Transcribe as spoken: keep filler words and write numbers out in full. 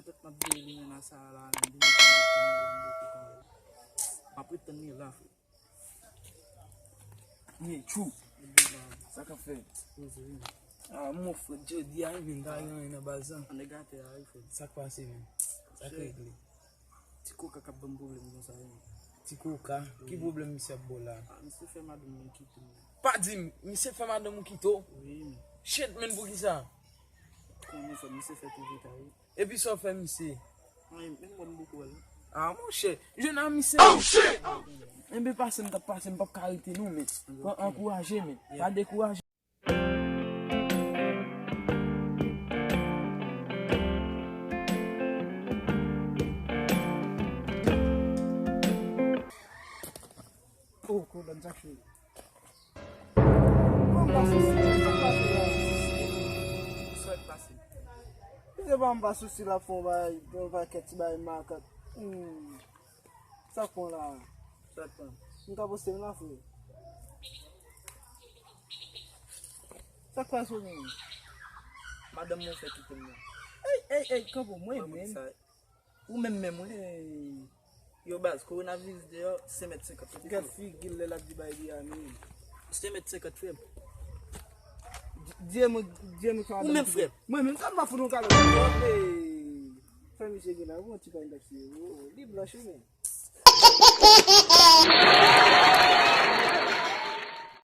Tèt m ap vire li menm a sa la, li mete m depi m ap ret tann li la, frè. Men, tchou. Sa k ap fèt? Ah, mon frè, jodi a, men, ta gen anyen nan baz lan. An nèg atè a, wi, frè. Sa k pase, men? Sa k regle? Ti koka k ap ban m pwoblèm konsa, wi. Ti koka? Ki pwoblèm misye ap ba w la? Ah, misye fè madanm mwen kite m. Pa di m, misye fè madanm ou kite w? Wi, men. Shit, men, poukisa? Konnen sa, misye fè twouve ta, wi. Epi sa w fè misye? Anyen, menm mwen m poko wè l. Ah, monchè, jwenn a misye. Oh, shit! Enben, pase m t ap pase, m p ap ka rete non, men. Ankouraje, men. Pa dekouraje. Oh, Kodan, sa k fè? Ban m pa sousi, sa k pase la? Sa k pase? Misye ban m pa sousi, l ap fè yon bagay, yon pakèt ti bagay makak. Hmm. Sa k pran la? Sa k pran? M ka poste m la, frè. Sa k pase w menm? Madanm mwen fè kite m nan. Ey, ey, ey, kanpe, mwen menm. Ou menm menm, wi. Yo, baz, kowonaviris deyò, senk mèt senkant. Gad figi l lè l ap di bay li a, men. Senk mèt senkant, frè m. Di-, di mwen, di mwen sa. Ou menm, frè m. Mwen menm, sa m pa fout yon kalòt. Ey, fè misye gen la, bon, ti pa yon taksi. Oh, oh, li blanch, wi, men.